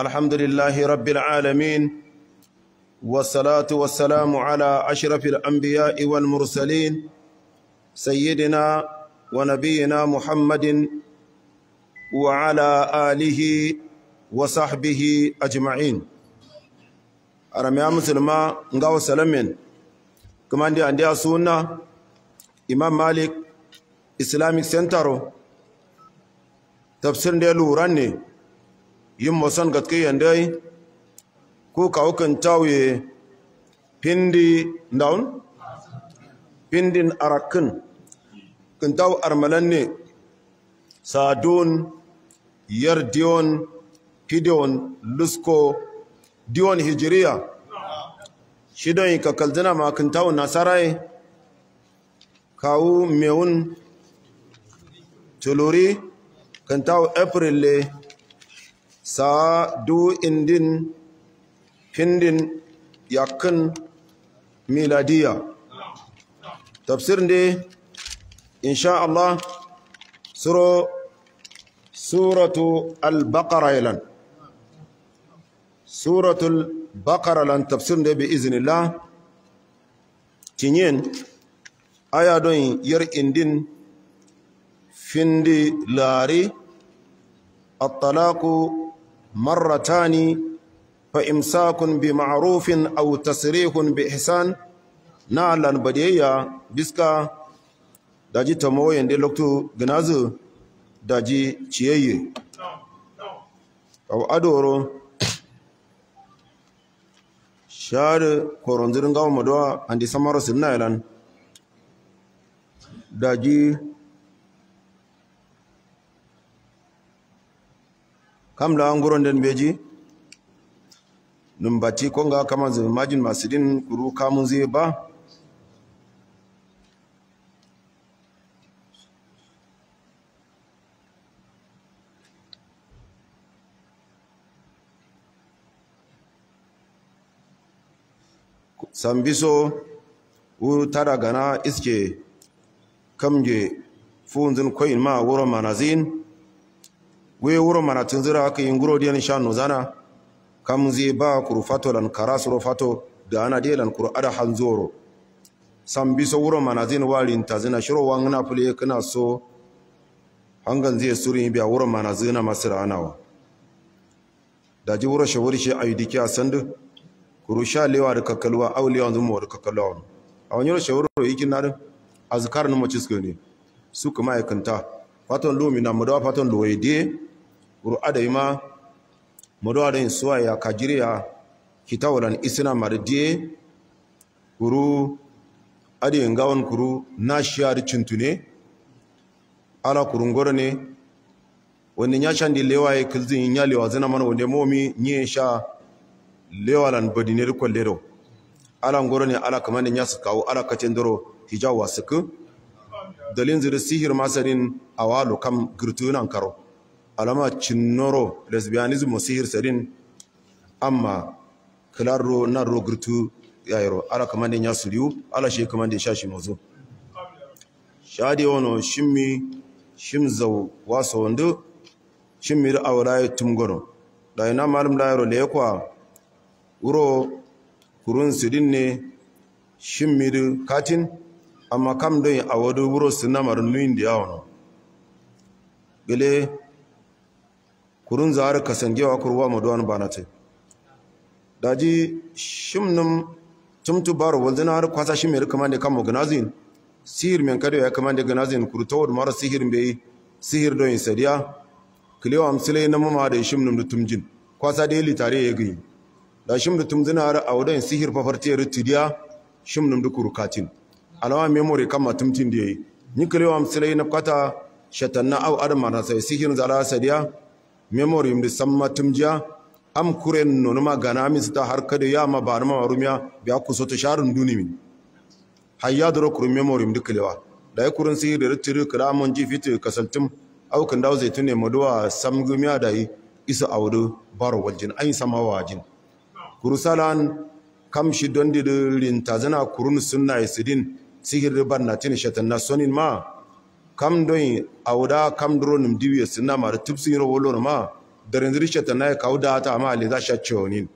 الحمد لله رب العالمين، والصلاة والسلام على أشرف الأنبياء والمرسلين، سيدنا ونبينا محمد وعلى آله وصحبه أجمعين. أرمي مسلمة نغاو سلامين كمان دي عندي سنة Imam Malik Islamic Center tafsir da luran ne yin musan gatke yandai ko kawukan tawaye pindi down pindin arakin kintaw armalan ne sadun yardiyon fidiyon lusko diyon hijiriya shidon kakaldina ma kintaw nasarai kawu mewun tuluri kintaw april le sa du indin pindin yakin miladiya. Tafsir ne insha Allah suratu al-baqara ilan suratul baqara lan tafsir ne bi iznillah tinyen aya don yar indin findi lari at-talaqu marratani fa imsakun bi ma'rufin aw tasrihun bi ihsan na lan badiya biska daji tamoyen de lokto gnazu daji ciyayye aw adoro share koronzirin gawo madowa andi samaro sinna ilan daji kamla nguron den beji numbati konga kama majin masidin kuru kamun zai ba sambiso wu tara gana iske kamge funzin koyin ma wuro manazin we wuro manatin zira aka yin guro diyan sha nozana kam zai ba kuru fato lan kara suro fato da ana diyan kuru ada hanzoro sambiso wuro manazin walin tazina shiro wangna fule kana so hangan zai suri biya wuro manazina masira anawa daji wuro shawari shi ayudiki a sandu kuru sha lewa da kakkalwa aw lewa zumo da kakkalwa a wani rashin wuro yakin na azkar na mace suka ne su kuma aikanta fatan lomi na madawa fatan loye de kuru adai ma madawa da suwa ya kajiriya kitawalan isna mardiye kuru adi ngawon kuru na shiya da cintune ala kurun goro ne wani ya shan di lewa ya kilzin ya lewa zina mana wanda momi nye sha lewalan badinir kollero ala ngoro ne ala kamande nyasu kawo ala kacendoro hijawa suku dalin ziri sihir masarin awalu kam girtunan karo alama cinnoro lesbianism sihir sarin amma kilarro narro girtu yayro ala kamande nyasu liu ala she kamande shashi mozo shadi wono shimmi shimzau waso wando shimmi awra tumgono da ina malum layro le kwa wuro kurun sidin ne shimmiri katin amma kam don a wadu wuro sinamar nuyin da yawon gele kurun zahar kasangewa kurwa maduwan banate daji shimnum tumtu baro walzina har kwasa shimmiri kamar da kama ganazin sihir men kada ya kamar da ganazin kurtawar mara sihir bai sihir don yin sadiya kilewa amsilai na mama da shimnum da tumjin kwasa da yali tare ya gani da shim da tumzina har a wadan sihir fafartiyar tidiya shim num da kurukatin alawa memory kama tumtin da yayi ni kalewa amsilai na kwata shatanna au adama na sai sihirin zala sadiya memory mdi samma tumjiya am kuren nonuma gana min sita har kada ya ma barma marumiya biya kuso ta sharun duni min hayya duro kurun memory mdi kalewa da ya kurun sihir da tiri kala mun ji fitu kasaltum au kan dawo zaitun ne maduwa samgumiya da yi isa awdu baro waljin ayin sama wajin kurusalan kamshi don dirin tazana kurun sunna isidin sihir barna tin shatanna sonin ma kam don awda kam duro num diwiye sunna ma tupsi ro wolo ma Darin zirishe ta na ya kawo da ta amma le za sha cewonin.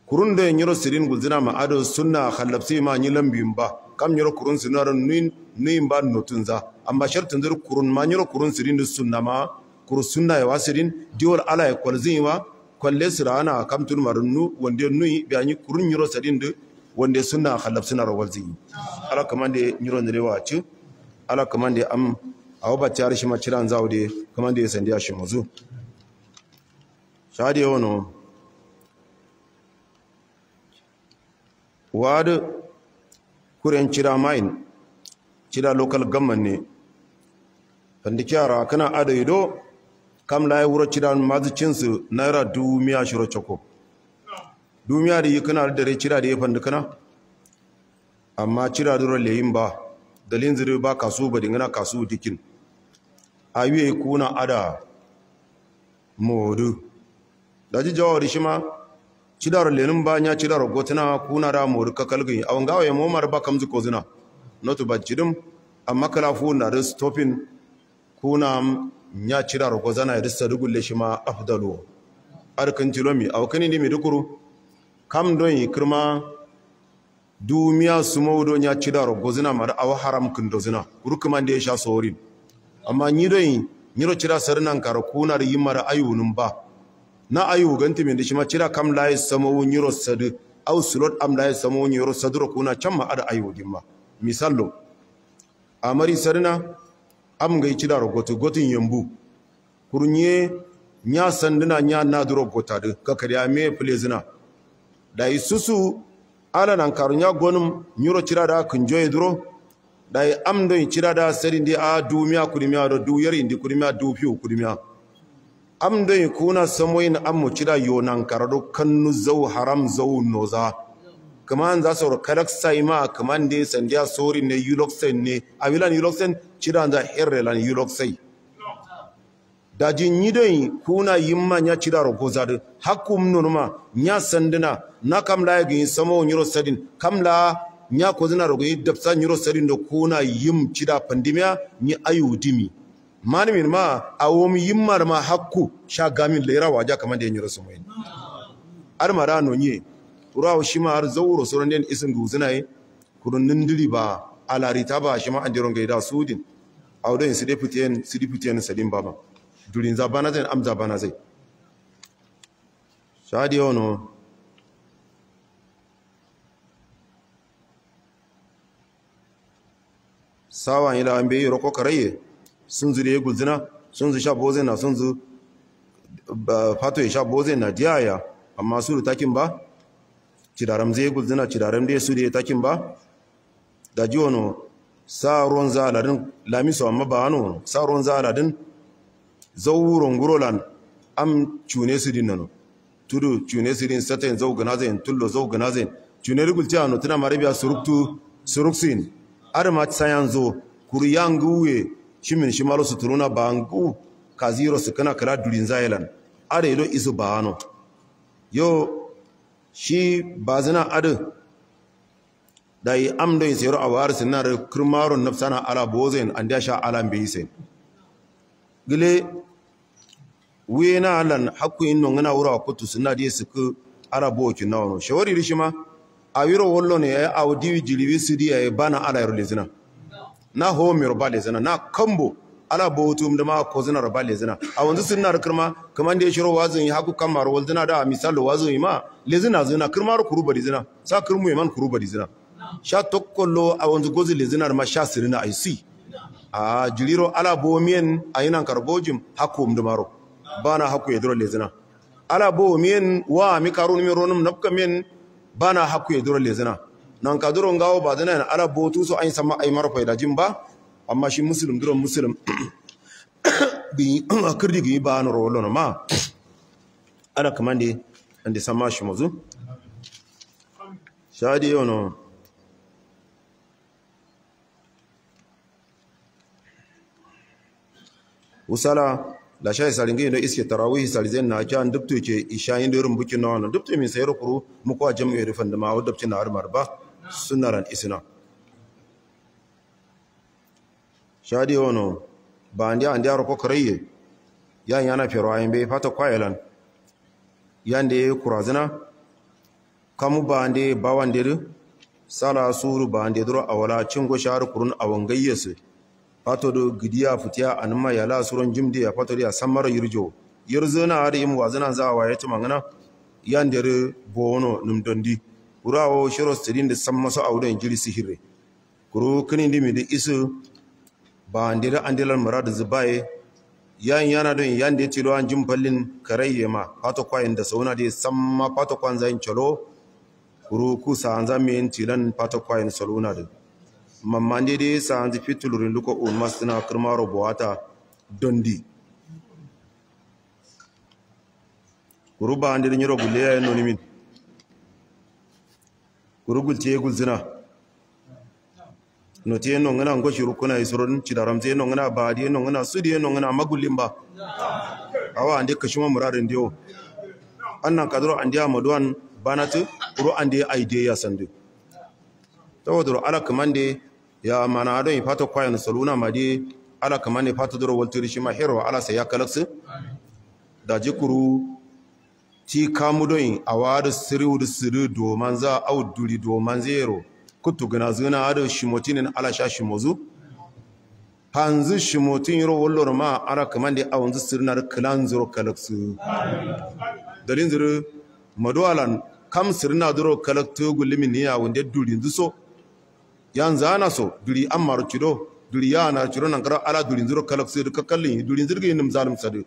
Kurun da yin sirin gulzina ma ado sunna khallafsi ma ni lambin ba. Kam yiro kurun sinar nuin nuin ba notun za. Amma shartin zir kurun ma yiro kurun sirin da sunna ma kuru sunna ya wasirin diwal ala ya kwalzin wa kwalle sirana kam tun marunnu wanda nui bi kurun yiro sirin da wanda sunna khallafsi na rawalzi. Ala kamande yiro nirewa ci ala kamande am awa ba tiyar shi ma ciran zawde kamande ya sandiya shi muzu. Shadi wono wad kuren cira main cira local government ne fandi kyara kana adaido kam laye wuro cira mazucin su naira 2000 shiro choko 2000 da yi kana da dare cira da ya fandi kana amma cira duro leyin ba dalin zuri ba kasu ba dingana kasu dikin ayuye kuna ada modu daji jawari shima cidaro lenin ba nya cidaro gotuna kuna da modu kakalgin awan gawaye momar ba kamzu kozuna notu bajidim amma kala fu na da stopping kuna nya cidaro gozana da sadugulle shima afdalu arkan tilomi awkani ni medukuru kam don yi kirma dumiya sumo nya cidaro gozuna mar aw haram kundozuna kurkuman da ya sha sorin amma ni don nyiro cira sarnan kar kuna da yimar ayunun ba na ayu ganti min dishima cira kam layi samo nyiro sadu aw sulot am layi samo nyiro saduro kuna chamma ada ayu dimma misallo amari sarna am ngai cira goto gotin yambu kurnye nya sanduna nya naduro gota de kakariya me plezina da isusu ala nan karunya gonum nyiro cira da kunjoye duro dai am don cira da sarindi a dumiya kurmiya do duyar indi kurmiya du fiu kurmiya am don kuna samoyin am mu cira yonan karado kannu zau haram zau noza kaman za sauro kalak sai ma kaman de sandiya sori ne yuloksen ne awilan yuloksen cira da herrelan yuloksai daji ni don kuna yimma nya cira ro gozadu hakkum nonuma nya sandina na kam la gi samo nyiro sadin kam la nya ko zina rogo yi dafsa nyiro sadin do kuna yim cira pandemiya ni ayu dimi mani min ma awom yimmar ma hakku sha gamin lera waja kaman da nyiro sumoyin ar mara no nye urawo shima har zawuro soron den isin guzina yi kurun nindiri ba alarita ba shima andiron gaida sudin awdo su deputy su deputy sadin baba durin zabana zai am zabana zai shadi ono sawan ila an bai roko karaye sun zure guzina sun zu sha boze na sun zu fato ya sha boze na diyaya amma su takin ba cidaram zai guzina cidaram dai su da takin ba da ji wono sa ruwan zaladin lamiso amma ba hannu sa ruwan zaladin zawuron gurolan am cune su din nano tudu cune su din satain zau gana zai tullo zau gana zai cune rigulci hannu tuna marabiya suruktu suruksin arma sayan zo kuriyanguwe shimin shimalo su turuna bangu kaziro su kana kala durin zailan are ido isu ba yo shi bazina adu da yi amdo yi sayar a wari sinar kirmarun nafsana ala bozen an da sha ala bai gile wena alan hakku inno ngana wura kutu suna da su ku ala bokin na wono shawari rishima a wiro wollo ne ya awdi jilibi sidi ya bana ala yarlezina na ho mi roba lezina na kambo ala botum da ma ko zina roba lezina a wanzu sunna da kirma kaman da ya shiro wazin haku kamar walzina da misal wazin ma lezina zina kirma ru kuruba lezina sa kirmu man kuruba lezina sha tokkollo a wanzu gozi lezina ma sha sirina ai si a jiliro ala bomien ayinan karbojim hakum dumaro bana haku yedro lezina ala bomien wa mi karun mi ronum nabka men bana haku yedro lezina nan ka duro ngawo ba dana ala botu so ayin sama ay maro fayda jimba amma shi muslim duro muslim bi akirdi gi ba no rolo no ma ala kamande ande sama shi mozu shadi yono usala la shay salingi no iske tarawih salizen na kan dubtu ke ishayin da irin bukin na wannan dubtu min sayar kuru mu ko jami'i rufan da ma wadabci na armar ba sunaran isna shadi wono ba andi andi aro ko karaye Yan yana fero ayin be fata kwayelan. Yan de kurazina kamu ba ande bawan de sala suru ba ande duro awala cingo sharu kurun awangayyesu. Fato do gidiya futiya anma yala surun jimde ya fato ya samara yirjo. Yirzuna har im wazina za wa yati mangana yan de bono num dondi. Kurawo shiro sidin da samma so awdan jiri sihire. Kuru kini ndimi da isu ba ande da andelan murad zubaye. Yan yana don yan da tilo an jimfallin karayye ma fato kwayin da sauna da samma fato kwan zain chalo kuru kusa an zame tilan fato kwayin saluna da mamman dai dai sa an zifi tulurin luko un masuna kirmaro buwata dondi kuru ba an dai nyiro gulle ya noni min kuru gulce gulzina no te no ngana ngo shiru kuna isurun cidaram te no ngana ba di no ngana sudi no ngana magullin ba awa ande kashima muradin dio annan kadro ande amaduan banatu kuru ande aide ya sandu tawadro ala kamande ya mana adon fato kwayan saluna madi ala kamande fato dro waltiri shima hero ala sai ya kalaksu da jikuru ti kamudoyin awadu siriu siru do manza au duri do manzero kutu gina zuna ado shimotinin ala sha shimozu hanzu shimotin yiro wollor ma ala kamande awanzu sirnar kalan zuro kalaksu dalin zuru madualan kam sirna duro kalaktu gulimin niya wanda durin zuso yanzu ana so duri ammar cido duri yana ciro nan kara ala durin zuro kalaksu duka kallin durin zirgin nim zalim sadu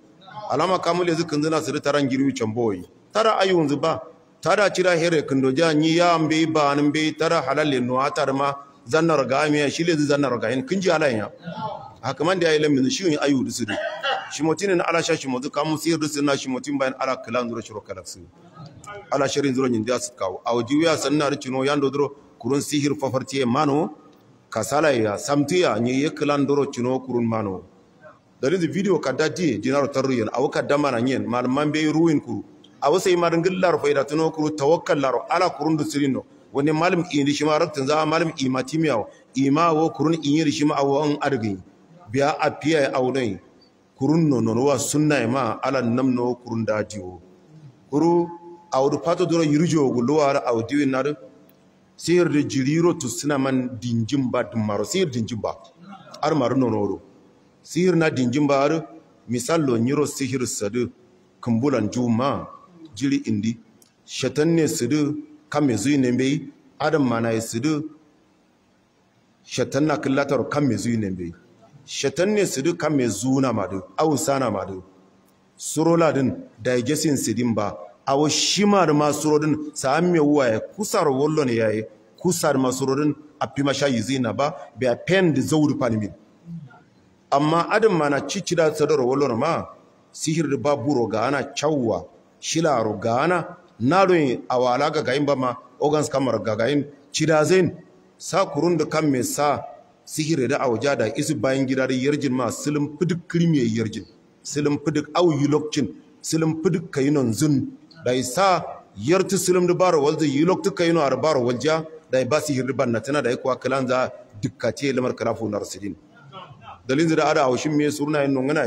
alama kamule zukin zuna sir taran girwi chamboyi tara ayun zuba tara cira here kindoja ni ya mbe ba nan be tara halalle no atar ma zannar ga me shi le zannar ga in kinji alayan haka man da yayi lamin shi yin ayu dusu shi mutinin ala shashi mutu kamu sir dusu na shi mutin bayan ala kalan zuro shiro kalaksu ala shirin zuro nyin da su kawo awjiya sanna ricino yando duro kurun sihir fafartiye mano kasala ya samtiya ni ye kalan duro cino kurun mano dari the video kadda di dinaro tarruyen awka damana nyen malman be ruwin kuru awo sai marin gillar faida tuno kuru tawakkal laro ala kurun du sirino woni malum indi shima raktin za malum imatimiyaw ima wo kurun inyiri shima awo an argin biya apiya awdai kurun no no wa sunna ma ala namno kurun dajiwo kuru awdu pato duro yirjo gulwar awdiwin nar sir de jiriro to sina man dinjin ba dumaro sir dinjin ba ar maru no noro sihir na dinjin ba ar misallo nyiro sihir sadu kumbulan juma jiri indi shatan ne sudu kame zui ne bai adam mana ya sudu shatan na killatar kame zui ne bai shatan ne sudu kame zuna madu awusana madu surola din digestion sidin ba awo shima da ma surodin sa amme waye kusar wollo ne yayi kusar ma surodin apima sha yizina ba be pen de zawdu panimin amma adam mana cicida sadar wollo ma sihir da baburo ga ana chawwa shilaro ga ana naloyin awala ga gayin ba ma organs kamar ga gayin cidazen sa kurun da kan me sa sihir da awja da isu bayan gida da yarjin ma silin fidik krimi yarjin silin fidik au yulokcin silin fidik kayinon zun da isa yarti silin da baro walza yulokti kayino ar baro walja da ba sihir ban na tana da ikwa kalanza dukkate lamar kalafu narsidin dalin da ada aushin me surna yin nungana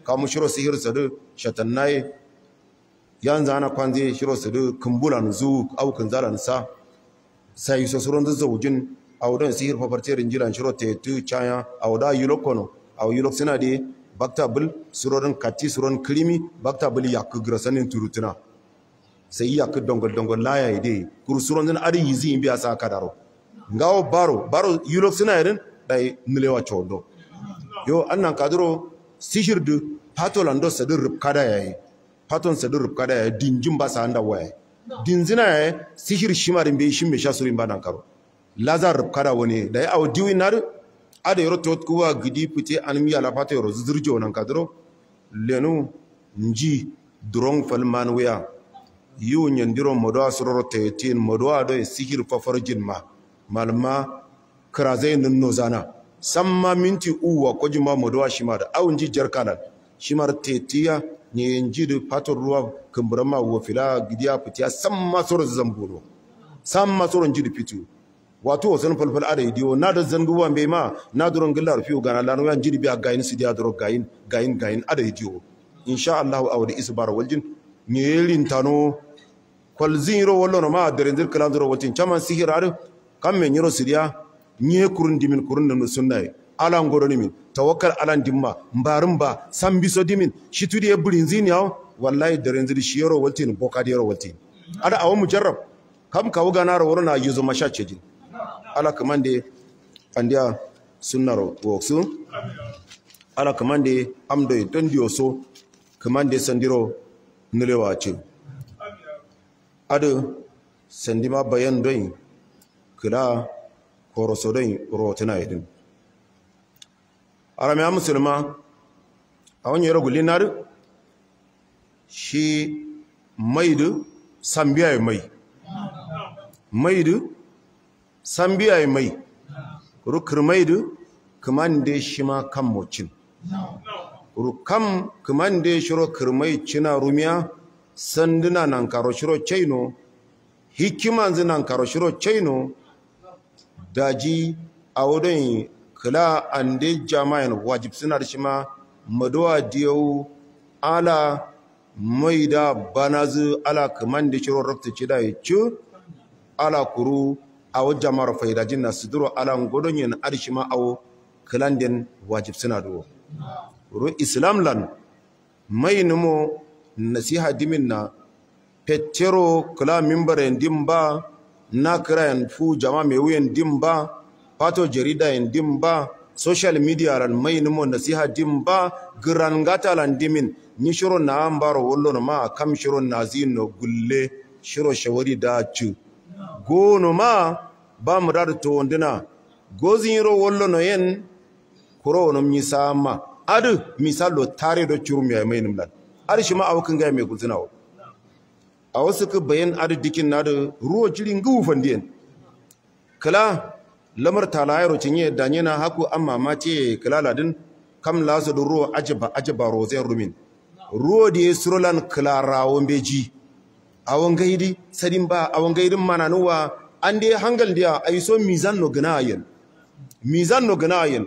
kamu shiro sihir sadu shatannaye yanzu ana kwanze shiro sadu kumbulan zu au kanzalan sa sai so suron da zawjin awdan sihir fafarterin jiran shiro tetu chaya awda yulokono aw yulok suna de bakta bul surorin kati suron krimi bakta bul yakku grasanin turutuna sai yakku dongol dongol laya ide kur suron din adi yizi imbi asa kadaro ngawo baro baro yulok suna irin dai nilewa chondo yo annan kadro sihir du patolando sadu rubkada yayi paton sadu rubkada yayi dinjin ba sa anda waye dinzina yayi sihir shimarin be shimme shasurin ba nan karo lazar rubkada woni dai aw diwi nar ada yoro tot kuwa gidi pite anmi ala pato yoro zurjo nan kadro lenu nji drong falman wiya yu nyandiro modo asuroro tetin modo ado sihir fafarjin ma malma krazain nozana samma minti uwa ko jima modowa shimar awun ji jarkalan shimar tetiya ne nji pator ruwa kumburama wo fila gidiya fitiya samma soro zambulo samma soro nji fitu wato wasan falfal ada idiyo na da zanguwa be ma na duron gillar fiyo gana lanu yan jiri biya gayin su diya duro gayin gayin gayin ada idiyo Insha Allah awdi isbar waljin nyerin tano kwal ziro wallo ma derenzir kalan ziro watin chaman sihir ar kam men yiro siriya nye kurun dimin kurun no sunnaye ala ngoro ni min tawakkal ala dimma mbarum ba sambiso dimin shitudi e burinzini yaw wallahi derenzir shiyoro waltin bokadiyoro waltin ada awu mujarrab kam kawu ganaro worona yuzo mashachejin ala kamande andia sunnaro woksu ala kamande amdo e tondio so kamande sandiro nulewa ce adu sandima bayan doin kila koroso doin rotina idin arami musulma a wani yaro gulinar shi maidu sambiya mai maidu sambiya mai rukir maidu kamande shi ma kan mocin rukam kamande shiro kirmai cina rumiya sanduna nan karo shiro chaino hikiman zinan karo shiro chaino daji a wurin kula ande jama'in wajib suna da shi ma madowa diyau ala mai da banazu ala kamande shiro rafta cida ya ci ala kuru a wajen jama'ar faidajin na su duro ala godon yin arshi ma awo kilandin wajib suna duwo ru islam lan mai numo nasiha dimin na petero kula mimbaren dimba na kirayen fu jama mai wuyan dimba fato jarida yin dimba social media lan mai numo nasiha dimba girangata lan dimin ni shiro na ambaro wollo ma kam shiro na zino gulle shiro shawari da ci gono ma ba mu da to wanduna gozin ro wollo no yen kuro no mi sama adu misalo tare do churu mi mai nimlan adu shi ma awkin ga mai gulzina wo a wasu ku bayan adu dikin na da ruwa jirin gufan diyan kala lamar talayaro cinye danyena haku amma ma ce kala ladin kam lasu do ruwa ajaba ajaba rozen rumin ruwa da ya surolan kala beji awon gaidi sadin ba awon gaidin mananuwa an dai hangal dia ay so mizan no gnayen mizan no gnayen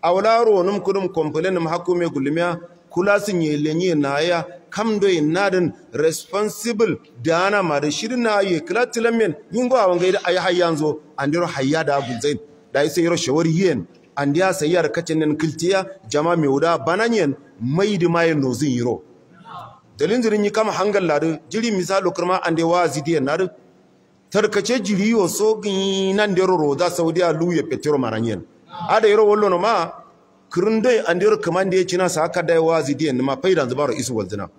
awlaro num kudum complain num hakume gulmiya kula sun ye lenye naya kam do nadin responsible dana ma da shirin na ye kula tilamen yingo awon gaidi ay hayyanzo andiro hayyada gulzain da sai yoro shawari yen andiya sayar kacinin kiltiya jama me wuda bananyen maidi mayen no zin yiro dalin zirin yi kama hangal ladu jiri misalo kurma ande wazi diyan nadu tarkace jiri yo so nan da roro da saudiya luye petro maranyen ada yoro wollo no ma kirinde ande yoro kamande ya cina sa haka dai wazi diyan ma faidan zubaro isu walzina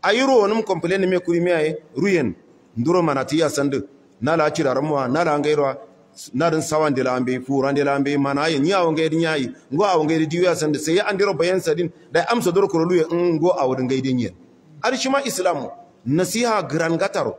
ayiro num complain me kuri me ruyen nduro manatiya sandu nala ciraramwa nala ngairwa narin sawan de lambe furan de lambe mana yin ya wonga idin yayi ngo a wonga idi ya sandu sai andiro bayan sadin da amsa dor kuro luye ngo a wudin gaidin yin arshima islamu nasiha gran gataro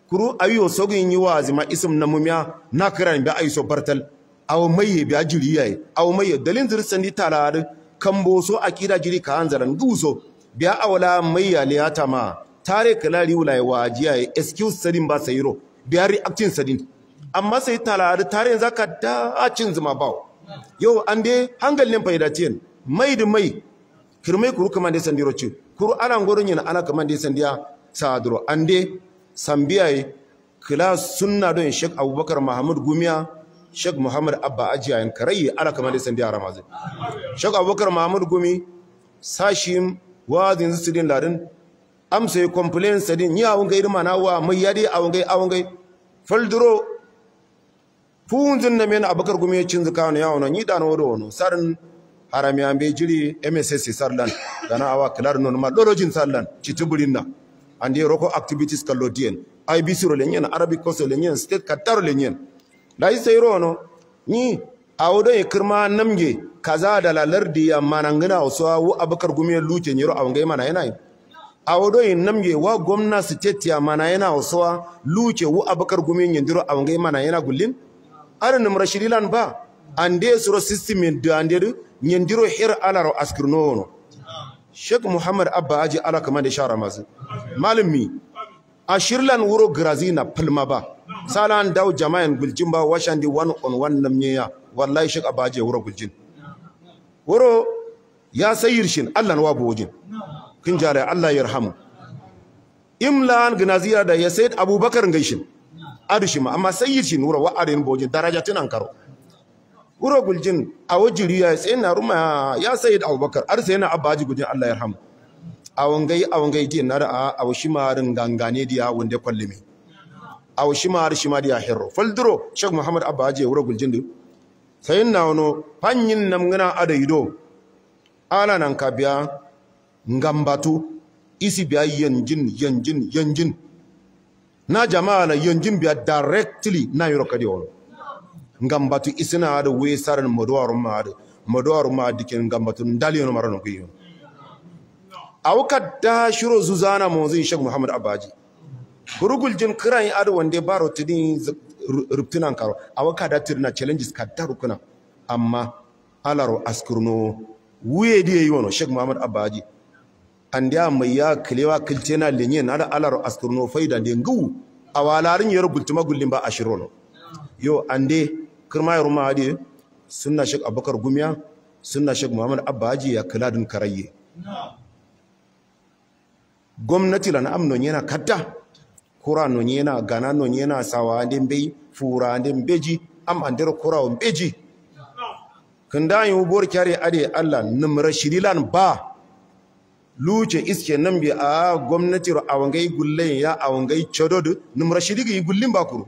kuru ayo sogin yi wazi ma ism na mumiya na kiran bi ayo bartal aw maye bi ajiri yayi aw maye dalin zir sandi talar kambo so akida jiri ka hanzaran guso biya awla maye liyata ma tare kalari wulai wajiya excuse sadin ba sayiro biya reacting sadin amma sai talar tare zaka da cin zuma bawo yau an dai hangalin faidatiyan mai da mai kirmai kuru kaman dai sandiro ci kuru ana ngoron yana ana kaman dai sandiya sadro ande sambiyaye kila sunna don Sheikh Abubakar Muhammad Gumiya Sheikh Muhammad Abba Ajiya yan karayi ana kaman dai sandiya Ramazan Sheikh Abubakar Muhammad Gumi sashim wazin sidin ladin amsa complain sadin ni awon gai mana wa mai yadi awon gai awon gai falduro funzin na men Abubakar Gumi ya cin zakano ya wono ni dano wodo wono sarin harami ambe jiri MSS sarlan dana awa kilar non ma lolojin sarlan citiburin na andi roko activities kallo dien IBC ro lenyen Arabic course lenyen state katar lenyen dai sai rono ni awodo e kirma namge kaza da lalardi ya manangina wasu wu Abubakar Gumi luce nyiro awangai mana yana awodo e namge wa gwamna state ya mana yana wasu luce wu Abubakar Gumi nyindiro awangai mana yana gullin arin rashirilan ba ande suro system da ande nyindiro hir alaro askirno Sheikh Muhammad Abba Aji ala kaman da shara masu malami ashirlan wuro grazina palma ba salan daw jama'in guljin ba washandi one on one namniya wallahi Sheikh Abba Aji wuro guljin wuro ya sayir shin Allah na wabu wajin Kin jare Allah yarhamu. Imlan gnaziya da ya sayyid Abubakar gaishin. Adushima amma sayyid shi nura wa arin bojin daraja tunan karo. Wuro guljin a wajiriya sai na ruma ya sayyid Abubakar ar sai na abaji gujin Allah yarhamu. Awangai din na da a washimarin gangane diya wanda kwallime. A washimar shi ma diya herro. Falduro Sheikh Muhammad Abaji wuro guljin du. Sayin na wono fanyin namgana ada yido. Ala nan ka biya ngambatu isi biya yanjin yanjin yanjin. Na jama'a na yanjin biya directly na yoro kadi wono. Ngambatu isina ada we saran modowarum ma ada. Modowarum ma dikin ngambatu ndali yono marano kuyo. Awka da shiro zuzana monzin Sheikh Muhammad Abaji. Gurugul jin kiran adu wande baro tidin rubtunan karo. Awka da tirna challenges ka darukuna. Amma alaro askurno wuye diye yono Sheikh Muhammad Abaji. Andiya mai ya kilewa kiltena lenye na da alaro askurno faida de ngu. Awalarin yoro gultuma gullin ba ashirono. Yo ande kirma yoruma adi sunna Sheikh Abubakar Gumiya sunna Sheikh Muhammad Abaji ya kiladun karayye. Gwamnati lan amno yana kadda kura no yana gana no yana sawa ndin bei fura ndin beji am andero kura on beji kanda yi ubor kyare ade Allah numra shirilan ba luce iske nan bi a gwamnati ro awangai gullen ya awangai chododo numra shirigi gullin ba kuru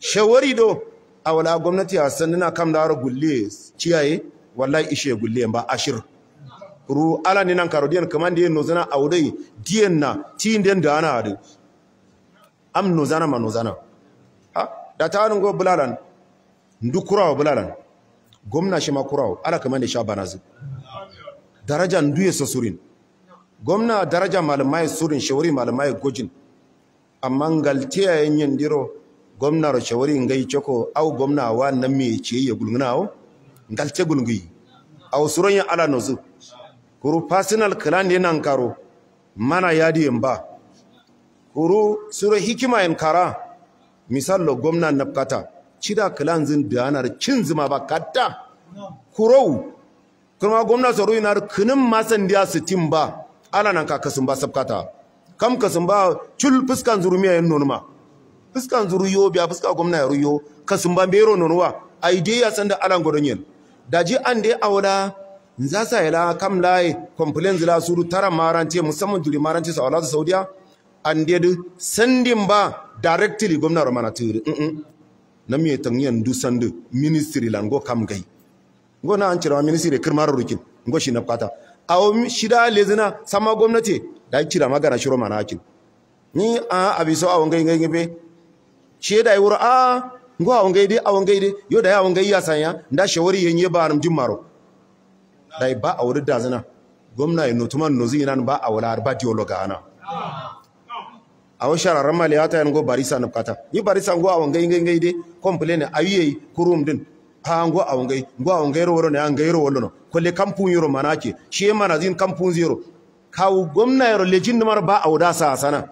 shawari do awala gwamnati a sannina kam da ro gulle ciyaye wallahi ishe gulle ba ashir ru ala ni nan karo diyan kaman diyan nozana awdai diyan na tin den da ana adu am nozana ma nozana ha da ta go bulalan ndu kurawo bulalan gwamna shi ma kurawo ala kaman da sha banazu daraja ndu ya surin gwamna daraja malamai surin shawari malamai gojin amma ngaltiya yin diro gwamna ro shawari ngai choko au gwamna wa nan me ce ya gulngina ngalte gulngi au suron ya ala nozu kuru personal clan ne nan karo mana yadi ba kuru suro hikima en kara misallo gwamna nafkata cida clan zin danar cin zuma ba katta kurau kuma gwamna tsaro yana kunin masan diya su tim ba ala nan ka kasun ba sabkata kam kasun ba cul fuskan zurumiya yan nonuma fuskan zuruyo biya fuska gwamna ya ruyo kasun ba bero nonuwa ai dai ya san da alan godon yin daji an dai awla za sa ila kam lai complain zila suru tara marante musamman juri marante sa wala saudiya an dai sendin ba directly gwamna romana tiri na mi tangiyan du sandu ministry lan go kam gai go na an cira ministry kirmar rukin go shi na fata awo shida lezina sama gwamnati da cira magana shiro mana hakin ni a abiso awon gai gai be she da wuro a go awon gai dai awon gai dai yo da awon gai ya sanya nda shawari yenye ba ram jimmaro dai ba a wuri dazina gwamna ya notuman nozi nan ba a wala ba dialogue ana a wa shararan mali ta yango barisa na bukata ni barisa ngo awon gai gai gai dai complain ayiye kurum din ha ngo awon gai ngo awon gai ro ne an gai ro no kolle kampun yoro manake shi manazin kampun zero kawu gwamna yoro lejin mar ba a wuda sa sana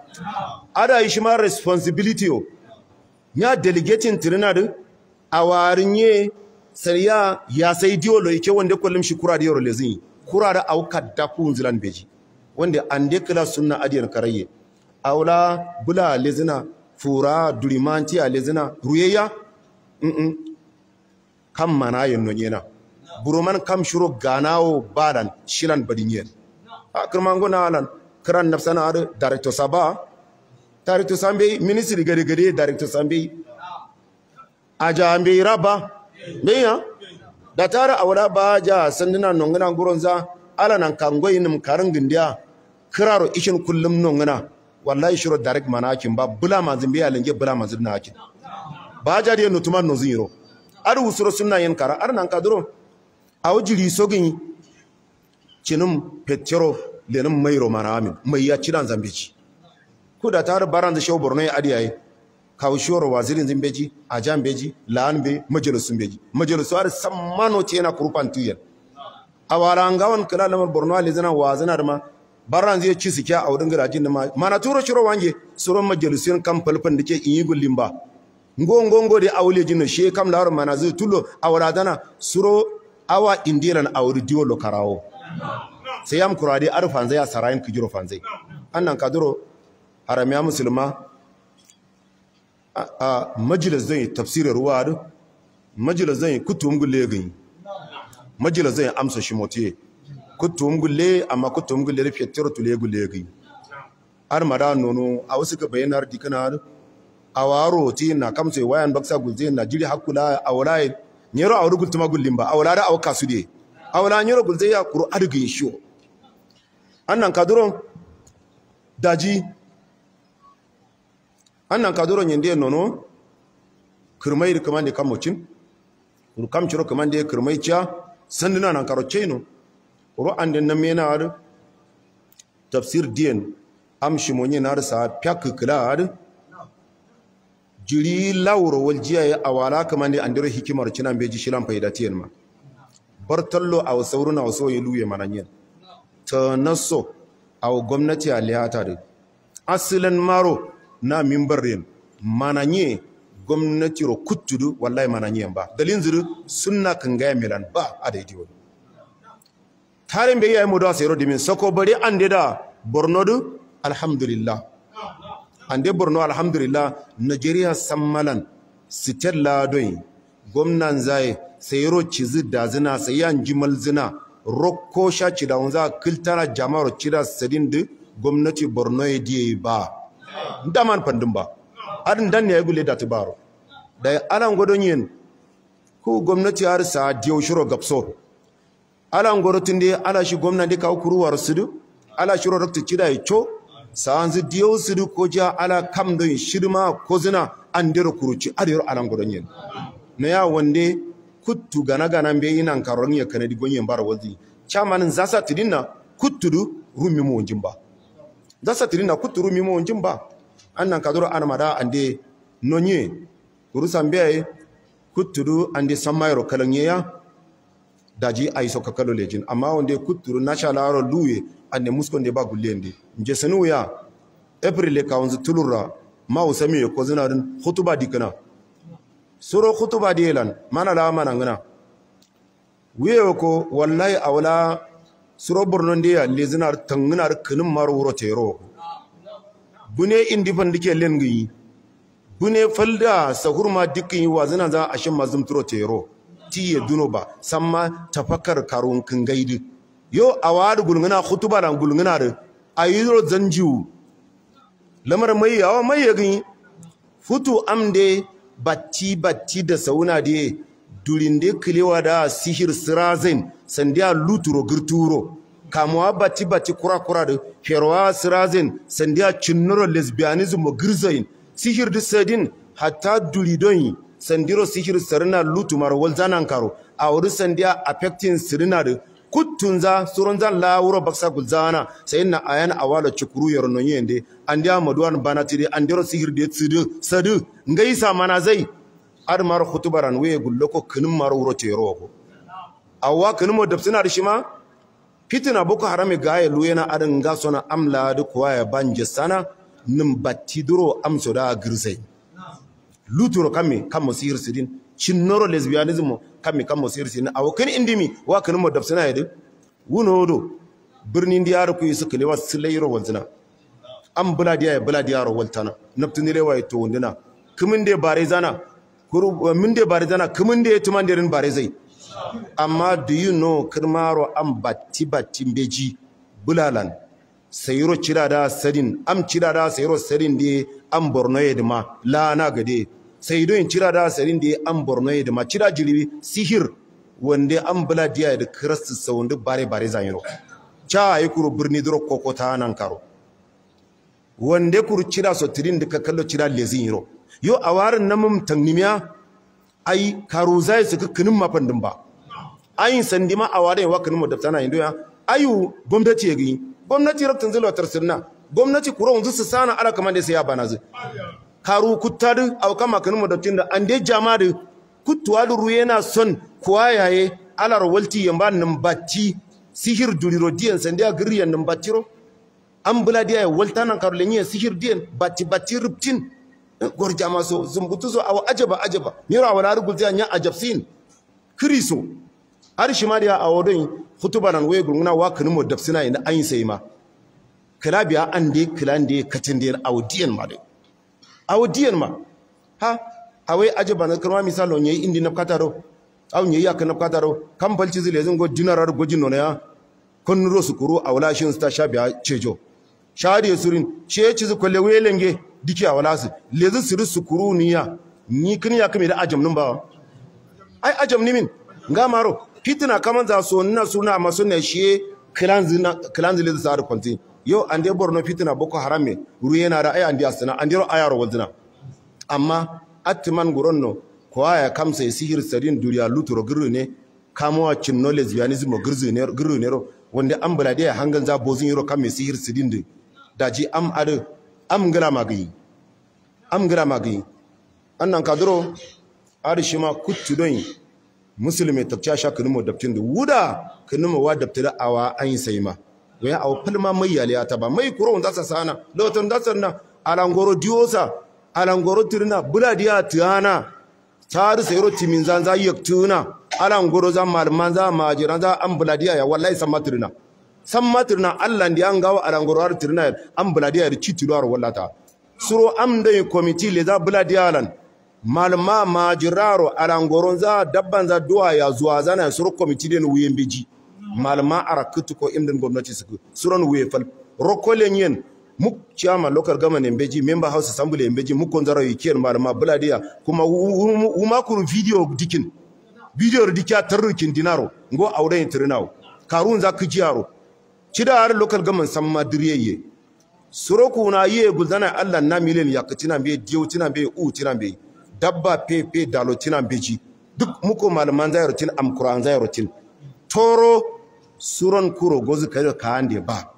ada yi shi ma responsibility yo ya delegating tirina din awarin ye sariya ya sai diolo yake wanda kullum shi kura da yoro lezin kura da auka da kun zilan beji wanda an de kala sunna adiyar karayye aula bula lezina fura durimanti a lezina ruyayya kam mana yin nonyena buroman kam shuro ganawo badan shilan badinyen a kirmango na alan kiran nafsana adu director saba director sambe ministry gari gari director sambe aja ambe raba meya da tara awala ba ja sanduna nongana guronza ala nan kangoyin karin gindiya kiraro ishin kullum nongana wallahi shiro direct manakin ba bula manzin biya linge bula manzin na hakin ba ja de nutuman no ziro ar usuro sunna yin kara ar nan kaduro awjiri sogin cinum petro lenin mairo manamin mai ya cidan zambeji ku da tar baran da shehu borno ya adiyaye kawo shoro wazirin zimbeji a jambeji la'anbe majalisun beji majalisu har sammano ce yana kurfan tuyan a warangawan kula lamar borno alizana wazina da ma baran zai ci sikiya a wurin garajin da ma mana turo shiro wange suron majalisun kan falfan da ke in yi gullin ba ngongongo da aule jino she kam lawar mana zai tulo a waradana suro awa indiran a wuri diwo lokarawo Sai yam kurade arfan zai sarayin kijiro fanzai. Annan kaduro haramiya musulma a majalis zai tafsirin ruwa du majalis zai kutum gulle gani majalis zai amsa shi motiye kutum gulle amma kutum gulle rufe tiro tule gulle gani har mada nono a wasu ka bayanar dikana a waro ti na kamse wayan baksa gulze na jiri hakula a walaye nyero a wuri gullin ba a wala da a waka su de a wala nyero gulze ya kuro adigin shi annan kaduron daji annan kaduron yende nono kirmai kamande kamocin ru kamciro kamande kirmai cha sanduna nan karo cheno ru ande na mena ar tafsir dien am shimonye na sa pyak kila ar jiri lawro wal jiya ya awala kamande andiro hikimar cinan beji shilan faida tiyen ma bartallo aw sauruna aw so yeluye mananyen ta naso aw gwamnati aliyata de asilan maro na mimbarin mananye gwamnati ro kuttudu wallahi mananye ba dalin zuru sunna kan ga milan ba a daidai wani tarin bai yayi mu da sayro dimin sako bari an da Borno du alhamdulillah ande Borno alhamdulillah Nigeria sammalan sitella doyi gwamnan zai sayro cizi da zina sayan jimal zina rokko sha cida wanza kiltana jama'ar cida sadin du gwamnati Borno ya diye ba daman pandin ba adin dan ne ya gule da tubaro da alan godon yin ku gwamnati har sa diyo shiro gapso alan godo tunde ala shi gwamnati ka kuruwar sudu ala shiro rokta cida ya cho sa anzu diyo sudu ko ja ala kam don shirma ko zina an dero kuruci adero alan godon yin na ya wande kuttu gana gana be ina karon ya kanadi gonyen bara wazi chamanin zasa tidinna kuttudu rumi mu jimba zasa tidinna kuttu rumi mu jimba annan kaduro anamada ande nonye kurusan be kuttudu ande samayro kalanye daji aiso kakalo lejin amma wande kutturu nashalaro luye ande muskonde ba gullende nje sanu ya April ka wanzu tulura ma usami ko zinarin khutuba dikana suro khutuba dielan mana la mana ngana wiye ko wallahi awla suro Borno ndiya lezinar tanginar kunin maro wuro tero bune indifan dike lengi bune falda sahurma dikkin wazina za a shin mazumturo tero tiye duno ba samma tafakar karun kin gaidi yo awadu gulngana khutuba dan gulngana de ayiro zanjiu lamar mai yawa mai yagin futu amde batti batti da sauna de durinde kilewa da sihir sirazin sandiya luturo girturo kamuwa batti batti kura kura da ferwa sirazin sandiya cinnoro lesbianism girzain sihir disadin hatta duridon sandiro sihir sarina lutumar walzanan karo a wuri sandiya affecting sirina da kuttunza suronzan lawuro baksa gulzana sai na ayan awala chukuru yorno yende andiya maduwan banatiri andiro sihir de tsidu sadu ngaisa mana zai ar mar khutubaran we gulloko kinin mar wuro tero ko awwa kinin mo dabsina da shima fitina Boko Haram ga ya luyena arin ga sona amla da kuwa ya banje sana nim batti duro amso da girsai luturo kame kamo sihir sidin cinnoro lesbianism kame kamo sihir sidin awokin indimi wa kinin mo dabsina yede wuno do birnin diyar ku yi suka lewa silayro wanzina an buladiya ya buladiya ro waltana naftini lewa to wundina kumin de bare zana kuru min de bare zana kumin de tumandirin bare zai amma do you know kirmaro an batti batti beji bulalan sayro cirada sadin am cirada sayro sadin de an Borno yedma la na gade saydo in cirada sadin de an Borno yedma cira jiribi sihir wande an buladiya da krastu sawundu bare bare zanyiro cha ayi kuru birni duro kokota nan karo wande kuru cira so tirin da kallo cira lezin yiro yo awarin namum tangnimiya ai karo zai su kinin mafandin ba ayin sandima awarin wa kinin madaftana indo ya ayu gwamnati ya gi gwamnati rabtan zalwatar sirna gwamnati kuro wanzu su sana ala kaman da sai ya bana zu karu kuttadu aw kama kinin madaftin da ande jama'a da kuttuwa da ruye na son kuwayaye alar walti yamba nan batti sihir duriro diyan sandiya giriyan nan battiro an buladiya ya walta nan karo lenye sihir diyan batti batti rubtin gorja maso zumbutu so aw ajaba ajaba miro awala rugulti anya ajabsin kriso Arshi ma da a wodon hutubaran waye gurguna wa kunu mo dafsina ina an sai ma kilabiya an de kilan de katin de audiyan ma de audiyan ma ha awai ajaba na kirma misalo nyi indi na kataro aw nyi yak na kataro kam falci zile zin go dinarar gojin no ya kun ro su kuro awla shin sta shabiya cejo shari surin she ci zu kolle welenge diki awla su lezi suru su kuro niya ni kin ya kame da ajam nun ba ai ajam ni min nga maro fitina kaman za so na suna masu ne she kilan zile za ar konti yo ande Borno fitina Boko Haram me ruye na da ai ande asana ande ro ayaro wazina amma attiman guronno ko aya kamsa sihir sarin duriya luturo gurru ne kamowa cin knowledge lesbianism gurzu ne gurru ne ro wanda an bulade hangan za bozin yoro kam sihir sidin din daji am adu am ngala magi am ngala magi annan kadro arishima kuttu don musulmi takcha sha kunumo daptin da wuda kunumo wa daptira awa an yi sai ma waya aw palma mai yaliya ta ba mai kuro za sa sana lotan da sanna alangoro diosa alangoro tirna buladiya tiyana tari sayro timin zan za yaktuna alangoro za malman za majiran za an buladiya ya wallahi san matirna san matirna Allah ndi an gawo alangoro har tirna an buladiya da citilo har wallata suro am dai committee le za buladiya lan malma majiraro alangoron za dabban za duwa ya zuwa zana suro committee den wuyen beji malma ara kutuko imden gwamnati suku suron wuye fal rokolen yen muk chairman local government embeji member house assembly embeji muk konzaro yikiyen malma buladiya kuma uma kuru video dikin video dikia tarrukin dinaro ngo awre tirinawo karun za kijiyaro cida har local government samma diriyeye suro na ye gulzana Allah na miliyan yakatina be diyo tina be u tina be dabba pepe dalo tina beji duk muko malaman zairotin am qur'an zairotin toro suron kuro gozu kai ka ande ba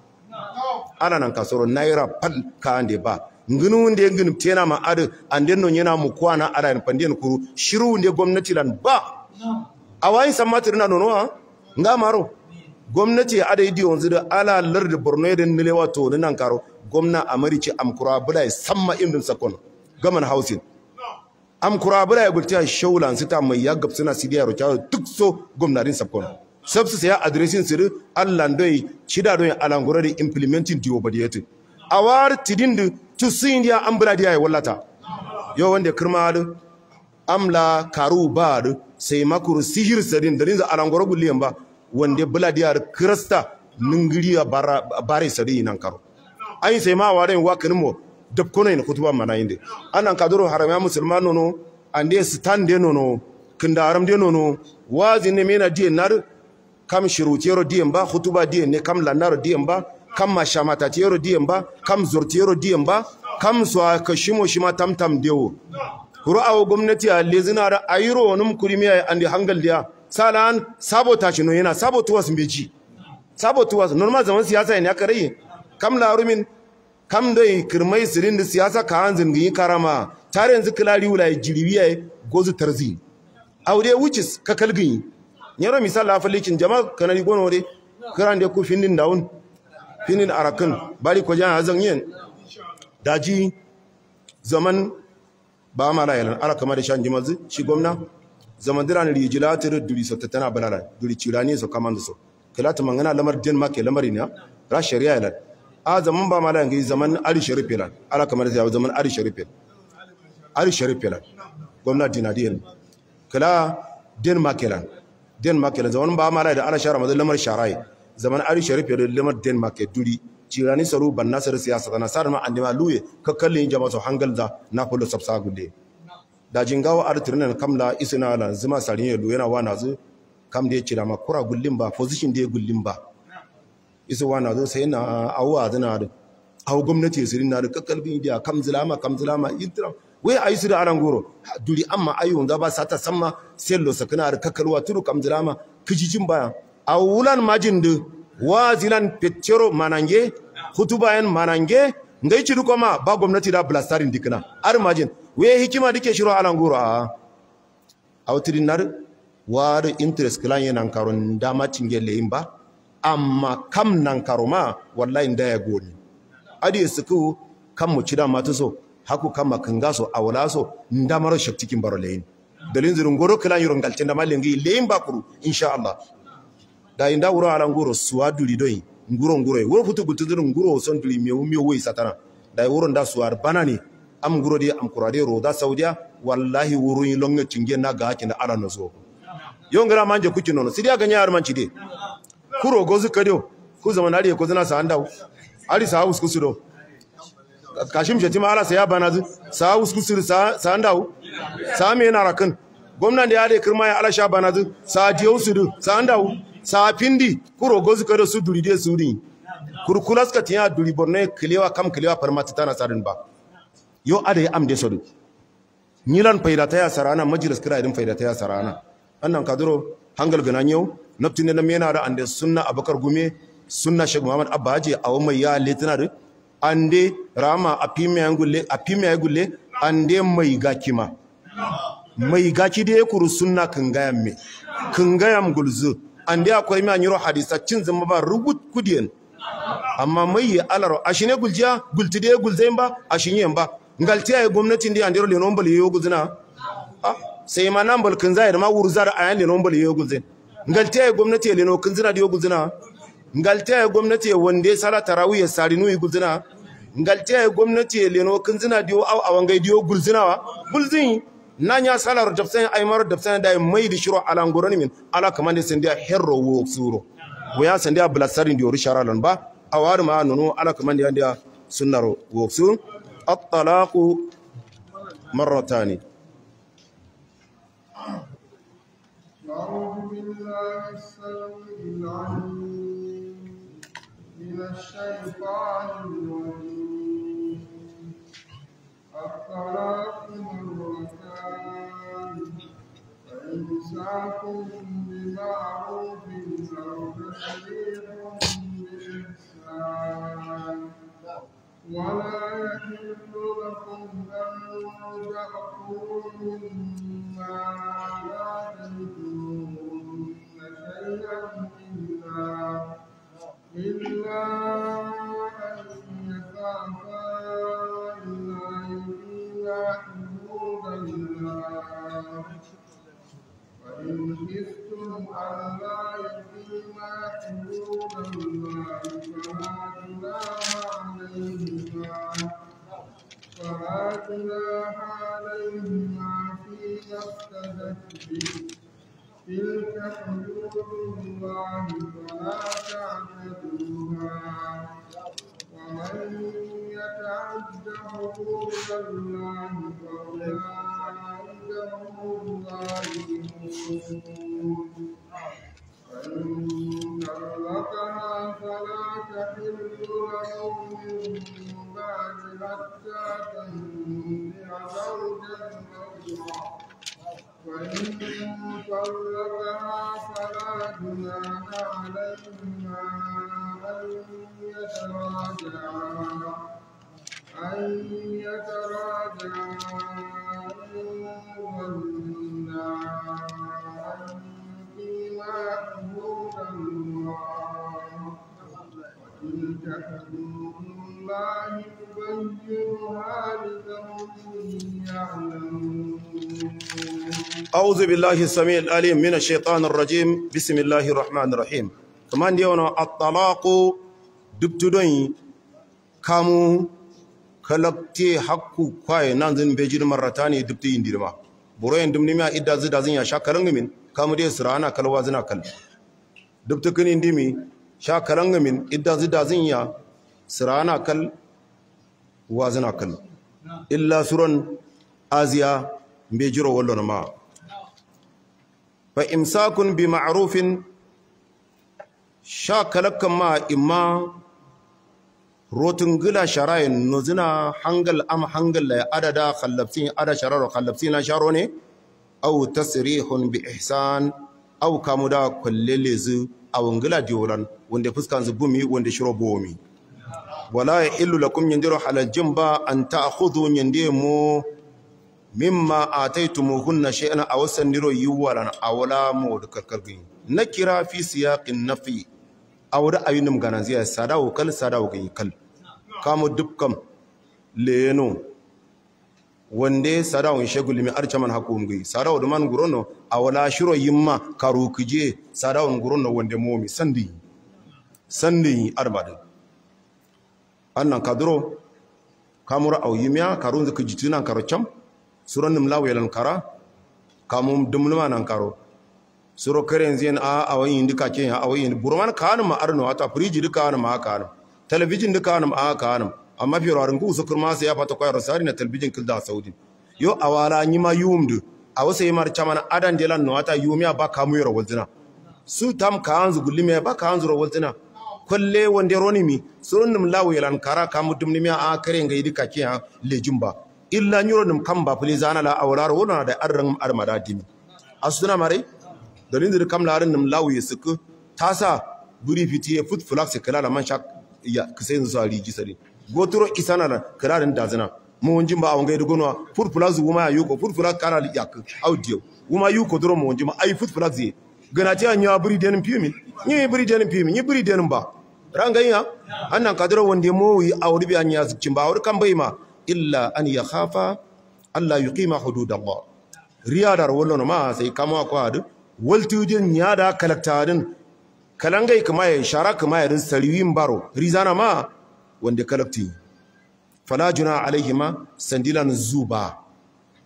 ana nan kasoro naira pal ka ande ba nginu wunde nginu tena ma adu ande no nyena mu kwana ara en pandien kuru shiru wunde gwamnati lan ba awayin samatir na nono nga maro gwamnati ada idi onzu da ala lardi Borno yedin nilewa to nan karo gwamna amarici am kura bula samma imdin sakon gaman housing am kura bula ya gultiya shaulan sita mai ya gabsuna sidiya rocha duk so gwamnatin sakon sabsu sai addressing sir Allah doi cida doi alangoro di implementing diwo badiyati awar tidindu to si india ambra diya wallata yo wanda kirma amla karu badu sai makuru sihir sadin dalin za alangoro gulliyan ba wanda buladiyar krista ningiriya bare sadi nan karo ai sai ma waren wakanin mo dabkono ina kutuba mana inde anan kadoro harama musulman nono ande stand de nono kindaram de nono wazi ne mena die nar kam shirutiyero dien ba khutuba dien ne kam lanaro dien ba kam mashamata tiyero dien ba kam zurtiyero dien ba kam so kashimo shima tamtam dewo kuro awo gwamnati a lezina da ayiro num kurimiya ande hangal dia salan sabotage no yana sabotuwas mbeji sabotuwas normal zaman siyasa ne aka rai kam larumin kam dai kirmai sirin da siyasa ka hanzin gi karama tare yanzu kilari wula jiriwiya gozu tarzi aure wucis ka kalgin nyaro misal la falikin jama'a kanari gono re kiran da ku findin daun findin arakan bari ko jan hazan yin daji zaman ba ma la ara kamar shan jimazi shi gwamna zaman diran rijilatir duri sotatana balala duri cirani so kaman so kilata mangana lamar Denmark lamari ne ra shari'a lan a zaman ba malan gi zaman ali sharif lan ala kamar sai zaman ali sharif ali sharif lan gwamnati na diyan kila Denmark lan Denmark lan zaman ba malan da ala shara mazan lamar sharai zaman ali sharif lamar Denmark duri cirani saru ban nasar siyasa na sar ma andima luye kakkallin jama'a so hangal da na kullu sabsa gulle da jingawa artirnan kamla isina lan zuma sarin yelu yana wana zu kam da ya cira ma kura gullin ba position da ya gullin ba isu wana zo sai na awwa zina da aw gwamnati sirin na da kakkalbin idiya kam zulama kam zulama intira wai ayi su da aran goro duri amma ayu za ba sata samma sello sakana da kakkalwa turu kam zulama kijijin baya awulan majin du wazilan petero manange hutubayan manange ngai ci koma ba gwamnati da blastarin dikina ar majin we hikima dike shiro alan goro a awtirin nar war interest klan yana karon dama cingelle imba amma kam nan karo ma wallahi da ya goni adi suku kam mu ci dama tuso haku kam makinga so awla so ndamaro shaktikin baro leyin Dalin zirin goro kala yuron galtin da malengi leyin bakuru insha Allah. Da inda wuro ala ngoro suwa duri doyi nguro nguro wuro futu gutu zirin nguro son duri mewu mewu wai satana. Da wuro da suwar banani am nguro di am kurade roda Saudiya wallahi wuro yi longa cinge na ga hakin ala no zo. Yongara manje kuki nono sidiya ganya har manci de. Kuro gozu kadio ku zaman ari ko zina sa andaw. Ari sa usku sudo. Kashim Shetima ala saya banazu sa usku suru sa andaw. Sa me na rakan. Gwamnan da ya de kirma ya ala sha banazu sa diyo sudu sa andaw. Sa pindi kuro gozu kadio su duri de suri. Kurkulas ka tiya duri borne kilewa kam kilewa farmata tana sarin ba. Yo ada ya amde sodu. Nilan faidata ya sarana majlis kira idin faidata ya sarana. Annan kaduro hangal ganan yau naftin na mena da ande sunna Abubakar Gume sunna Sheikh Muhammad Abba Haji a mai ya letina da ande rama apime gulle ande mai gakima mai gaki da kuru sunna kangayam me kangayam gulzu ande akwai mi anyiro hadisa cin zama ba rugut kudiyen amma mai alaro ashine guljiya gultide gulzain ba ashinyen ba ngaltiya ya gwamnatin da andero le nombal yogo gulzina sai ma nan balkin zai da ma wuru zara ayan le nombal yogo gulzin ngaltiya ya gwamnati le no kinzina da yogo gulzina ngaltiya ya gwamnati wanda sala tarawih ya sarinu yi gulzina ngaltiya ya gwamnati le no kinzina diyo aw awangai diyo gulzina wa gulzin nanya salar dafsan ay mar dafsan da mai di shiro ala ngoroni min ala kamande sendia herro wo suro waya sendia blasarin diyo risharalan ba awar ma nono ala kamande andia sunnaro wo suro الطلاق مرتان. أعوذ بالله السميع العليم من الشيطان الرجيم. الطلاق مرتان فإمساك بمعروف أو تسريح بإحسان ولا يحل لكم أن تأكلوا مما آتيتموهن شيئا إلا أن يخافا ألا يقيما حدود الله فإن خفتم ألا يقيما حدود الله فلا جناح عليهما فيما افتدت به تلك حدود الله فلا تعتدوها ومن يتعد حدود الله فأولئك هم الظالمون. فإن طلقها فلا تحل له من بعد حتى تنكح زوجا غيره وإن طلقها فلا جناح عليهما أن يتراجعا إن ظنا أن يقيما حدود الله وتلك حدود الله يبينها لقوم يعلمون. أعوذ بالله السميع العليم من الشيطان الرجيم. بسم الله الرحمن الرحيم. كمان ديونا الطلاق دبتدوي كامو kalakte hakku kwaye nan zin bejir marratani dubti indirma boroyen dumnimi a idda zida zin ya sha kalangamin kamu dai sirana kalwa zina kal dubti kin indimi sha kalangamin idda zida zin ya sirana kal wa zina kal illa suran aziya bejiro wallo ma fa imsakun bi ma'rufin sha kalakkan ma imma rotun gila sharayin nuzina hangal am hangal la adada khallabtin ada shararo khallabtin na sharo ne aw tasrihun bi ihsan aw kamuda kullelezu aw ngila diolan wanda fuskan zubumi wanda shiro bomi wala yahillu lakum yandiru halal jimba an ta'khudhu yandemu mimma ataytumuhunna shay'an aw sandiro yuwalan awla mu kalkalgin nakira fi siyaqin nafi aw ra'ayinum gananziya sadawo kal sadawo gin kal kamu dukkan leno Wande sadawun shegulimi archaman hakumgi sadawu duman gurono awala shiro yimma karu kije sadawun gurono wande momi sandi sandi arbadu annan kadro kamura aw yimiya karun zaka jitunan karo cham suranum lawelan kara kamum dumnuma nan karo suro karen zen a awayin indika ke awayin burman kanum arno ata friji duka anum aka anum television duka anum aka anum amma fi rarin ku sukur ma sai ya fata kwayar sari na talbijin kilda saudi yo awala nyima yumdu a wasu yimar chamana adan delan no ata yumiya ba kamu yoro walzina su tam ka anzu gullime ba ka anzu ro walzina kolle wonde ronimi surun lawo yelan kara kamu dumnimi a kare ngai dika ke ha lejin ba illa nyuro num kam ba puli zana la awlar wona da arran armada dimi asuna mare dalin dir kam larin num lawo yesuku tasa buri fitiye fut flax kala la man shak ya kusayin zuwa riji sare goturo isana na kirarin dazina mu wanjin ba a wangai da gonwa furfula zu wuma yuko furfula kara yak audio wuma yuko duro mu wanjin ai furfula zi gana ti anya buri denin pimin ni buri denin pimin ni buri denin ba ranganya annan kadiro wande mo yi auri bi anya zucin ba auri kan bai ma illa an yakhafa alla yuqima hududallah riyadar wallo ma sai kama ko adu waltujin nyada kalaktarin kalangai kuma ya shara kuma ya rin sariwin baro rizana ma wanda kalakti fala juna alaihima sandilan zuba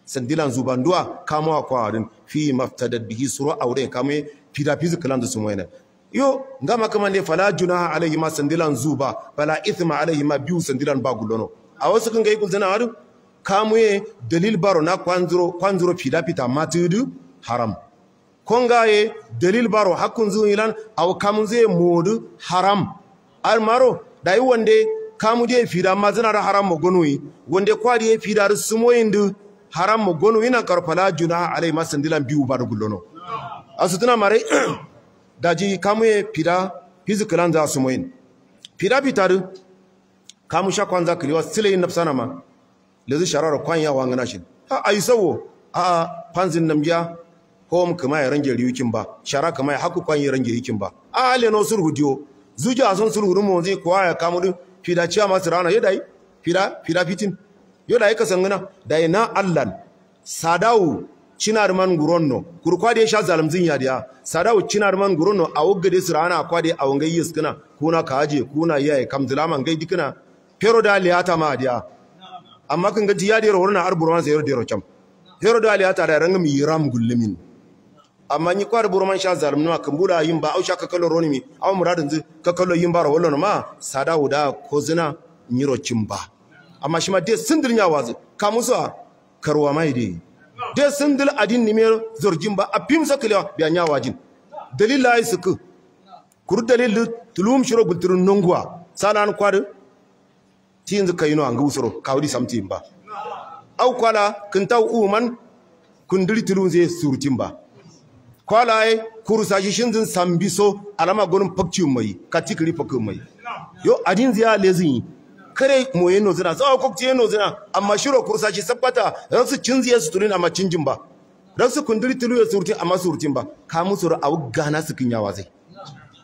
sandilan zuba nduwa kama kwa fi maftadat bihi sura aure kame fida physical da sumoyna yo ngama kama ne fala juna alaihima sandilan zuba fala ithma alaihima biu sandilan bagulono a wasu kan ga ikul zana adu kamuye dalil baro na kwanzuro kwanzuro fida pita matudu haram kongaye dalil baro hakkun zuilan aw kamunze modu haram al maro dai wande kamu de fida mazina da haram mogonuyi wande kwari ye fida sumoyindu haram mogonuyi na karfala juna alai masandilan biu bar gullono asutuna mare daji kamu ye fida physical za sumoyin fida fitaru kamu sha kwanza kiliwa sile nafsana ma lezi sharara kwanya wangana shin ha ayi sawo a panzin namgiya hom kuma ya range riukin ba shara kuma ya haku kwanya range riukin ba a ale no sulhu diyo zuja son sulhu mu zai kowa ya kamu din fida ciya masu rana yadai fida fida fitin yadai ka sangana dai na allan sadawu cinar man guronno kurkwa da sha zalimzin ya diya sadawu cinar man guronno a wugade su rana kwa da a wangai yiskuna kuna kaje kuna yaye kamzulaman gai dikuna pero da liyata ma diya amma kan gaji ya dero horna arburman sai dero cham pero da liyata da rangam yiram gullumin amma ni kwar burman sha zalimnuwa kan bula yin ba au sha kakalo ronimi au muradin zu kakalo yin ba rawallo ma sadawu da kozina nyiro cimba amma shi ma dai sindir nya wazu ka musu karwa mai dai dai sindil adin ni mer zorjin ba a pim sakalewa biya nya wajin dalila ai suku kur dalil tulum shiro gulturun nongwa sanan kwar tinzu kayino an gusoro kawdi samtin ba au kwala kintaw uman kundiri tulun zai surtin ba kwalaye kurusashi shinzin sambiso alama gonin fakci mai katikiri fakci mai yo adin ziya lezin kare moye no zina tsawo kokci no zina amma shiro kurusashi sabbata ransu cinziye su turin amma cinjin ba ransu kundiri tulu ya surti amma surtin ba ka musu ra'awu gana su kinyawa zai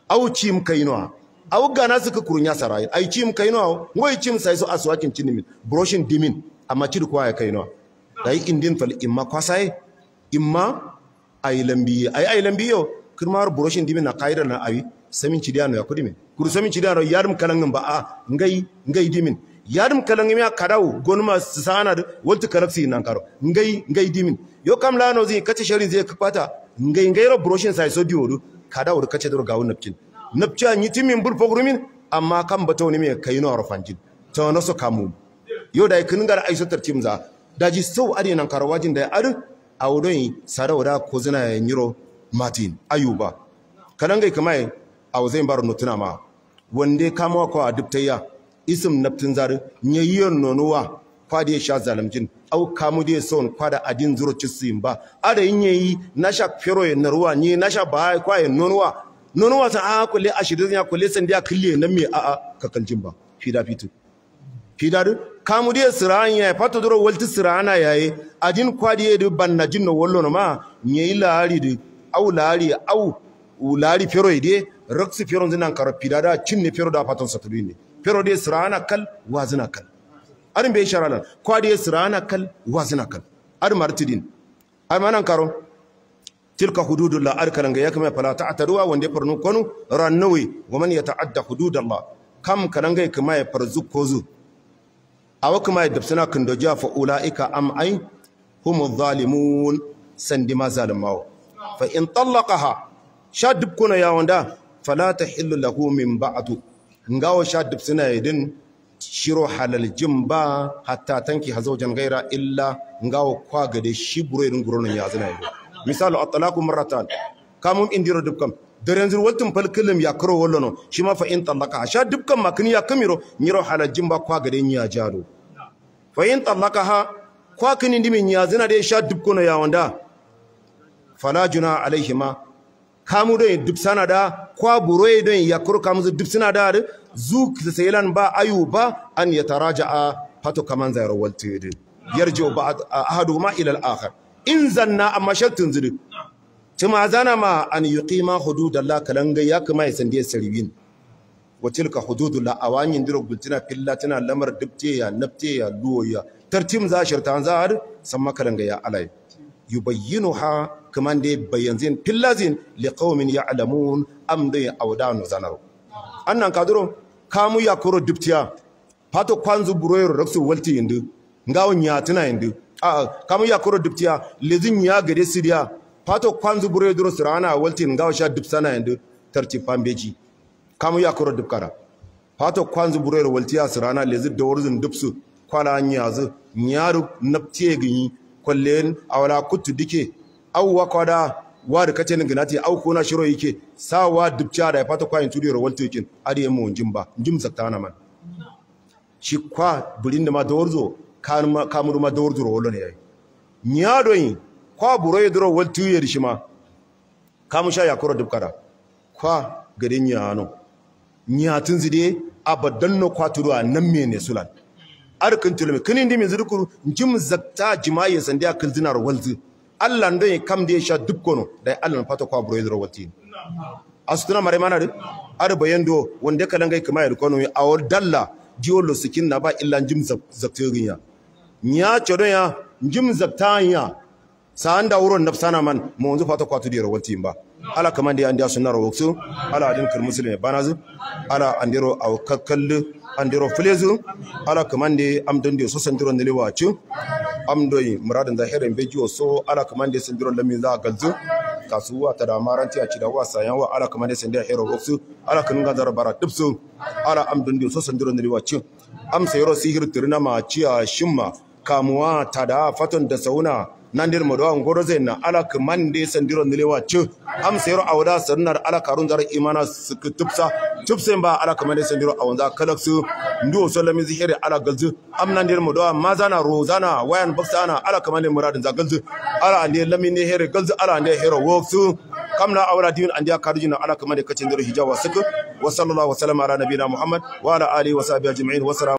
au cim kainoa au gana su kurunya sarai ai cim kainoa ngoi cim sai su aswakin cinimin broshin dimin amma ciri kwa ya kainoa dai indin fal imma kwasai imma ay lambiye ay ay lambiyo kirmar broshin dimin na kaidar na awi samin cidiyano ya kudimin kuru samin cidiyano yarum kalangin ba a ngai ngai dimin yarum kalangin ya kadaw gonuma sana wolti kalaksi nan karo ngai ngai dimin yo kam lano zai kace sharin zai kwata ngai ngai ro broshin sai so diwodu kadaw ro kace dor gawun napkin napcha nyitimin bul pogrumin amma kam bato ne me kayino arfanjin to no so kamu yo dai kin gar ai so tartim za daji sau ade nan karo wajin da adu a wurin sarawara ko zina ya nyiro martin ayuba kalangai kamai a wazain baro notuna ma wande kama ko a dubtayya isim naftin zari nyayiyon nonuwa kwadi ya sha zalimjin au kamu de son kwada adin zuro cisin ba ada yin yayi na sha fero ya naruwa ni na sha ba kwaye nonuwa nonuwa ta a kulle ashirin ya kulle sandiya kille nan me a a kakaljin ba fida fitu fida kamu de siranya fato duro walti sirana yayi adin kwadi de banna jinno wollo no ma nyeyi laari de au laari au laari fero de raksi fero zinan karo fida da cinne fero da faton satulu ne fero de sirana kal wazina kal Arin be sharalan kwadi sirana kal wazina kal ar martidin ar manan karo tilka hududullah arkalanga yakma fala ta'taduwa wanda farnu konu rannawi wa man yata'adda hududallah kam kalanga kuma ya farzu kozu awa kuma ya dabsana kundoja fa ulaika am ay humuz zalimun sandima zalimawo fa in talaqaha shadib kuna ya wanda fala tahillu lahu min ba'du ngawo shadib suna yidin shiro halal jimba hatta tanki hazawjan gaira illa ngawo kwagade shi buroyin guronin ya zina yido misalu at-talaqu marratan kamum indiro dubkam daren zur waltum falkilim ya karo wallono shi ma fa in talaka sha dubkan makini ya kamiro nyiro halal jimba kwagade nya jado fa in talakaha kwakini ndimin ya zina de sha dubkono ya wanda fala juna alaihima kamu don dubsana da kwa buroye don ya karo kamu zu dubsana da zu sayilan ba ayuba an yataraja'a fato kaman zayar waltidi yarji'u ba'd ahaduhuma ila al-akhar in zanna amma shartin zuri tuma zana ma an yuqima hududallah kalanga ya kuma ya sande sariwin wa tilka hududullah awanyin diro gultina fillatina lamar dubte ya nafte ya luwoya tartim za shartan za har samma kalanga ya alai yubayyinuha kaman dai bayanzin fillazin liqaumin ya'lamun am dai awdanu zanaro annan kaduro kamu ya koro dubtiya fato kwanzu buroyro raksu walti indu ngawon ya tuna indu a kamu ya koro dubtiya lezin ya gade siriya fato kwanzu buroyro duro sirana walti ngawo sha dubsana indu tartib pambeji kamu ya koro dubkara fato kwanzu buroyro waltiya sirana lezin dawarzin dubsu kwala nyazu nyaru naptiye ginyi kwallen awala kuttu dike awwa kwada wari kace nin ginati au kona shiro yake sawa dubciya da ya fata kwayin tudiyar walto yake ariye mu jimba jim zaktana man shi kwa burin da ma dawarzo kamuru ma dawarzo rollo ne yayi nyado yin kwa buro yedro walto yeri shi ma kamu sha yakoro dubkara kwa garin yano nyatin zide abadan no kwa turuwa nan mene sulan arkin tulmi kinin di min zurkuru jim zakta jima'i sandiya kilzinar walzu Allah ndo yi kam da ya sha duk kono da Allah fata kwa buro yedro walti asutuna mare mana de arba yando wanda kalan gai kama yar kono awor dalla jiwolo sikin na ba illa jim zaktirin ya nya chodo ya jim zakta ya sanda wuron nafsana man mu wanzu fata kwa tudiyar walti ba ala kaman da an da sunnar waksu ala adin kar muslimi banazu ala andiro aw kakkallu andiro filezu ala kaman da am don da so sandiro ne lewacu am doyi muradin zahirin bejiyo so ala kaman da sandiro lamin za galzu kasuwa ta da maranti a cida wasa yawa ala kaman da sandiro hero waksu ala kanun ga zarabara dubsu ala am don da so sandiro ne lewacu am sayro sihir tirna ma ciya shimma kamuwa ta da faton da sauna nandir modo ngoro zenna ala kamande sandiro nilewa chu am sayro awda sannar ala karun zar imana tupsa tupsen ba ala kamande sandiro awanza kalaksu ndu solami zihiri ala galzu am nandir modo mazana rozana wayan baksana ala kamande muradin za galzu ala ande lamine here galzu ala ande hero woksu kamna awla din andiya karujina ala kamande kacin hijaba suku wa sallallahu wa sallama ala nabina muhammad wa ala alihi wa sahbihi ajma'in wa